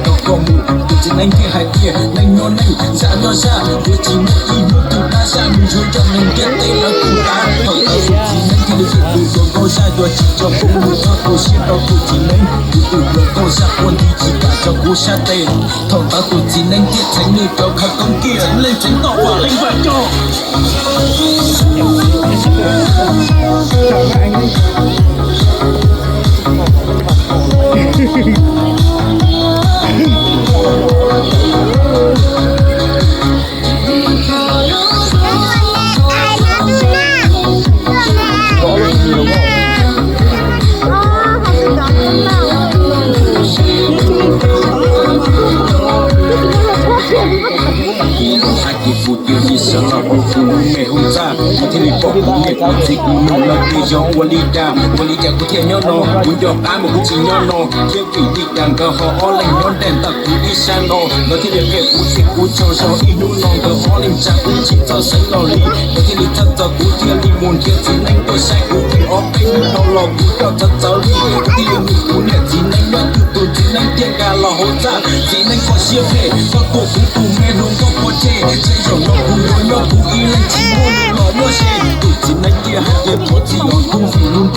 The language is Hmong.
Tau koj mus, tus txiv neeb thiaj hais tias neeg nyob neeg, zaj nyob zaj, yuav tsis muaj ib hnub tus dab zaj nws yuav coj neeg ntiaj teb lawv tus dab. Thaum ntawd tus txiv neeb thiaj li hais tus hluas nkauj zaj yuav tsis tso kuv mus txog tu siab rau tus txiv neeb, kuv tus hluas nkauj zaj quaj nti tsis kam tso kuv sab tes. Thaum ntawd tus txiv neeb thiaj txheev nws cov khawv koob kiag, leej txheev toj vam leej vam coj. Hais tias kuv cia li sawv los ua kuv lub me hoob txaj, kuv thiaj li pom kuv niam kuv txiv kuv nus lawv tias yog ua li cas, ua li cas kuv thiaj nyob no, kuv nco qab mas kuv tsis nyob no thiab. Vim li cas nkawd ho ob leeg nyob nrog ntawm kuv ib sab no, nkawd thiaj li qhia kuv tias kuv tsaug zog ib hnub no nkawd ob leeg tsa kuv tsis txawj xeeb los li. Nkawd thiaj li txhawj txog kuv thiaj li mus nrhiav txiv neeb tuaj saib kuv vim ob peb hnub dhau los kuv coj txawv txawv li. Kuv thiaj li mus kuv niam txiv neeb nyob twg tus txiv neeb thiaj nkag los hauv txaj. Txiv neeb koj siab phem, koj tua kuv tus me hluas nkauj pov tseg, seb zaum no kuv yuav nyob kuv ib leeg tsis muaj neeg los nyob ze. Tus txiv neeb thiaj hais tias thov txim os kuv vim lub